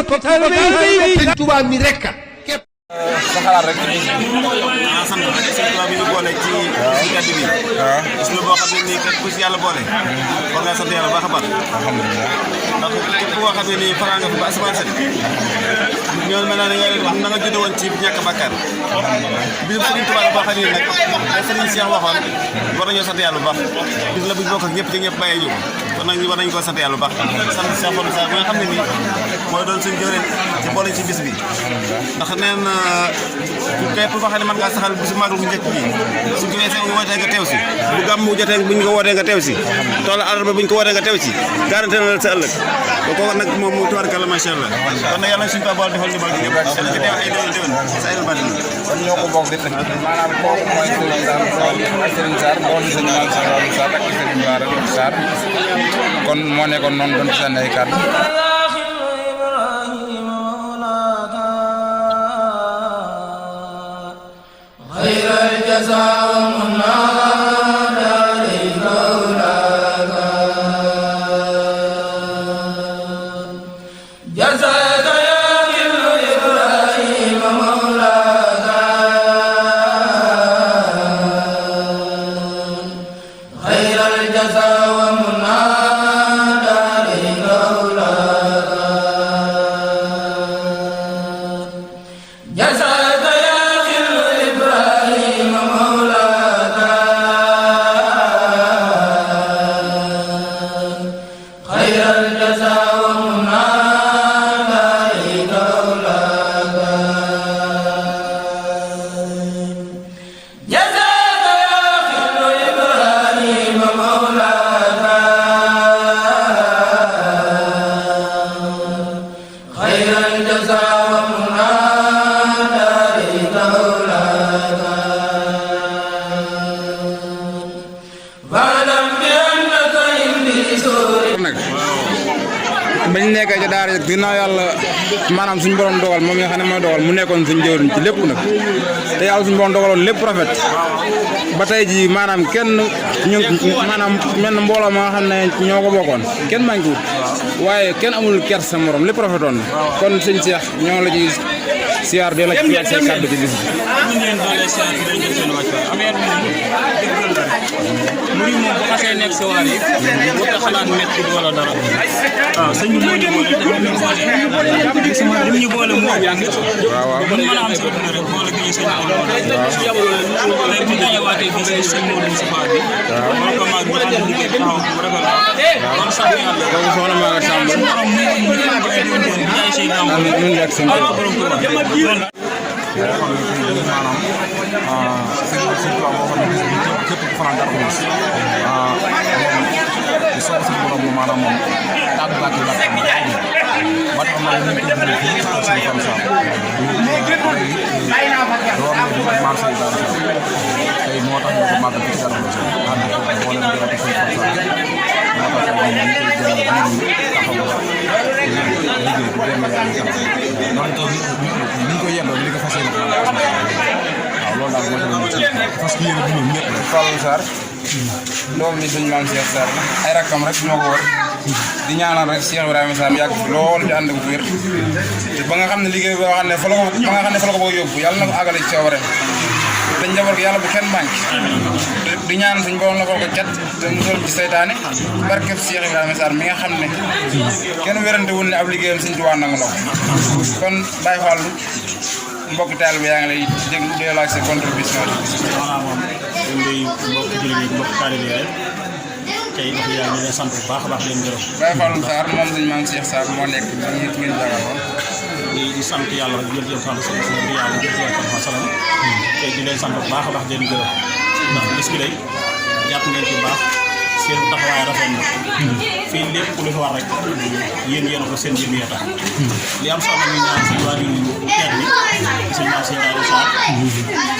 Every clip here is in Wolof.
mbokk taalibe yi Sëñ Tuubaa mi rek sa xalaat rek. sant rek Sëñ Tuubaa bi ñu boole ci kàddu bi. waaw gis nga boo xam ne nii kat ku si yàlla boole. war ngaa sant yàlla baax a baax. alhamdulilah. ndax képp koo xam ne nii faral nga fi ba asamaan set. ñooñu mel na nga judd woon ci ñàkk bàkkaar. biir Sëriñ Tuubaa boo xam ne nag ay Sëriñ Cheikh waxoon war nañoo sant yàlla bu baax. gis la buñ bokk ak ñëpp ci ñëpp bàyyee ñu kon nag ñu war nañu koo sant yàlla bu baax. sant Cheikh Fallou Sarr bi nga xam ne nii mooy doon suñu jëwriñ ci boole ci bis bi. ndax nee na képp koo xam ne mën ngaa saxal bisu màggal bu njëkk bi suñ ko weesee wootee nga teew si bu gàmmu jotee buñ ko wootee nga teew si toolu àllarba buñ ko wootee nga teew si garanté na la sa ëllëg ko nag moom tubaarkalla macha allah kon nag yàlla suñu ko bool defal ñu bal gi ñëpp nga teew ay déwén sa ay bari kon ñoo ko bokk def maanaam kooku mooy Serigne Sarr doon sëñ Mame Cheikh Sarr ak Serigne Bara Sarr kon moo nekkoon noonu doon sànni ay kàddu bañ nekkee ca daara ginnaaw yàlla maanaam suñu borom dogal moom nga xam ne mooy dogal mu nekkoon suñu jëwriñ ci lépp nag te yàlla suñu borom dogaloon lépp rafet ba tey ji maanaam kenn ñu maanaam mel na mbooloo ma nga xam ne ñoo ko bokkoon kenn manqué wut waaye kenn amul kers sa morom lépp rafetoon na kon sëñ Cheikh ñoo la ci siyaar de la ci say kàddu ci bis bi muy moom bu xasee nekk si waar yi warut a xalaat métti wala dara waaw sëñ bi moo ñu boole ñu boole moo jàng waaw mën a am si àdduna rek boole gi ñu sëñ léegi bu dajewaatee fii si sëñ Modou Moustapha bi wala ko maag ñu am liggéey bi taxaw bu rafet kon sant yàlla soxna maa nga sàmm mu yàgg ay doon doon jaay say daaw ñun lekk seen borom ko maanaam sëñ Tuubaa boo xam ne képp ku fanaan dara moom di soog suñu borom moom maanaam moom tàggu gàtt yi gàtt ba tax na ñu ko dundee fii ak suñu fan saa door na di marché yi daal tey moo tax ñu ko màggal ci dara moom ànd ko moo leen gërëm suñu fan saa moo tax ñu koy gërëm liggéey bu dem yaa ngi kanam ni ko yendoo li ko fas yéene waaw loolu daal moo tax parce que yéen a dundal ñëpp rek Fallou Sarr doom ni sëñ Mame Cheikh Sarr ay rakkam rek ñoo ko war di ñaanal rek Cheikh Ibrahima Sarr yàgg fi lool di ànd ak wér te ba nga xam ne liggéey boo xam ne fa la ko bëgg yóbbu yàlla na ko àggale ci coobareem te njaboot gi yàlla bu kenn manqué di ñaan suñ borom la ko cat te musal ci seytaane barkeb Cheikh Ibrahima Sarr mi nga xam ne kenn wérante wul ne ab liggéeyam sëñ Tuubaa nangu na ko kon Baye Fallou mbokk taalibe yaa ngi lay déglu di laaj sa contribution maanaam moom dañ koy mbokk jullit yi mbokk taalibe yi rek tey wax dëgg yàlla ñu leen sant bu baax a baax leen gërëm. Baye Fallou Sarr moom sëñ Mame Cheikh Sarr moo nekk nii ngeen jàngatoo. di sant yàlla rek jërëjëf sant si yàlla jërëjëf salaam tey di leen sant bu baax a baax di leen gërëm ndax bis bi lay jàpp ngeen ci baax seen taxawaay rafet na fii lépp lu fi war rek yéen ko seen jëm tax li am solo ñu ñaan si waa ñu teer bi sëñ Mame Cheikh Sarr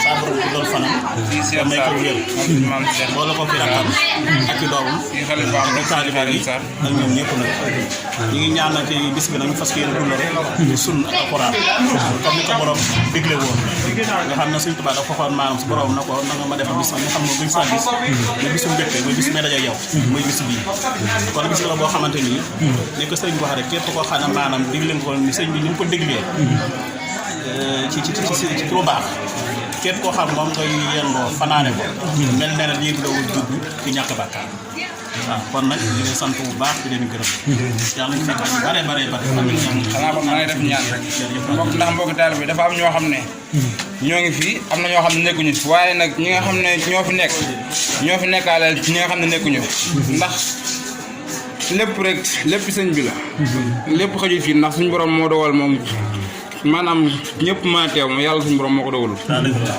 saa borom ku doon fanam may ko wér boole ko fi rakkam ak ci doomam ak taalibe yi ak ñoom ñëpp nag ñu ngi ñaan nag bis bi nag ñu fas yéene dund rek sunn ak alxuraan comme ni ko borom digle woon nga xam ne Sëñ Tuubaa dafa waxoon maanaam si borom na ko na nga ma defal bis nga xam ne buñ sa bis ne bisu mbégte mooy bis may daje yow yow muy bis bii kon bis la boo xamante ni ni ko sëriñ bi wax rek képp koo xam ne maanaam digle nga ko ni sëriñ bi ni mu ko diglee ci lu baax képp koo xam moom ngay yendoo fanaane ko mel ne lii bi dawul dugg ci ñàkk bàkkaar waaw kon nag di leen sant bu baax di leen gërëm yàlla ñu fekk bare xanaa ko maa ngi def ñaan rek mbokk taal bi dafa am ñoo xam ne ñoo ngi fii am na ñoo xam ne nekkuñu waaye nag ñi nga xam ne ñoo fi nekkaale ñi nga xam ne nekkuñu ndax lépp rek lépp sëñ bi la lépp xëjul fii ndax suñu borom moo dogal moom maanaam ñëpp mën a teew moom yàlla suñu borom moo ko dogalul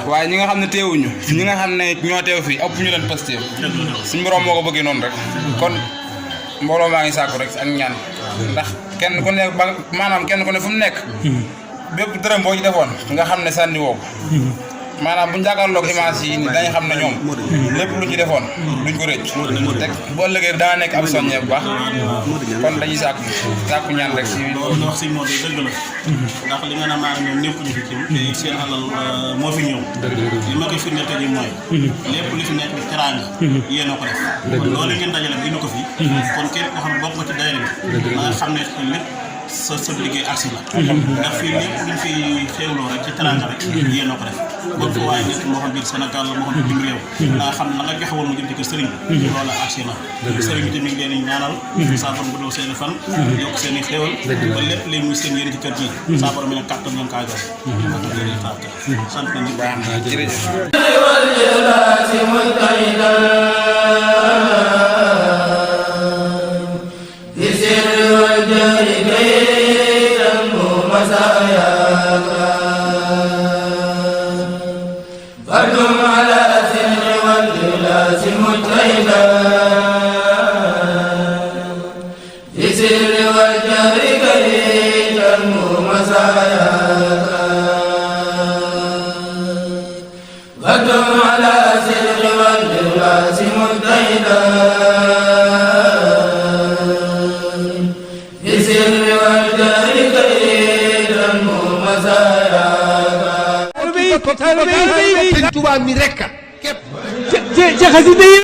waaye ñi nga xam ne teewuñu ñi nga xam ne ñoo teew fii ëpp ñu leen pastéef suñu borom moo ko bëggee noonu rek kon mbooloo maa ngi sàkku rek ak ñaan ndax kenn ku ne ba maanaam kenn ku ne fu mu nekk bépp dërëm boo ci defoon nga xam ne sànni woo ko maanaam bu ñu jàkkaarloog image yi dañu xam ne ñoom lépp lu ñu defoon duñ ko rëcc te boo ëllëgee dana nekk ab soññee bu baax kon dañuy sàkku ñaan rek si wax si moo dëgg la ndax li nga ne maanaam ñoom nekkuñu fi te seen alal moo fi ñëw li ma koy firnde tey mooy lépp li fi nekk teraanga yéen a ko def loolu ngeen dajale indi ko fi kon kenn koo xam ne bokk nga ci dajale bi nga xam ne lépp sa liggéey agsi la ndax fii lépp luñ fi xéewloo rek ci teraanga rek yéen a ko def kon ko waaye nekk moo xam biir Sénégal la moo xam bitim réew nga xam ne la nga joxe woon mu jëm ci kër sëriñ bi loola agsi na sëriñ bi tamit leen ñaanal saa borom guddal seen i fan yokk seen i xéewal ba lépp léegi muy seen yéene ci kër gi saa borom mi ne kàttan ngeen kaa jox sant nañ ci baax jërëjëf Sëñ Tuubaa mi rekk képp ci xasida yi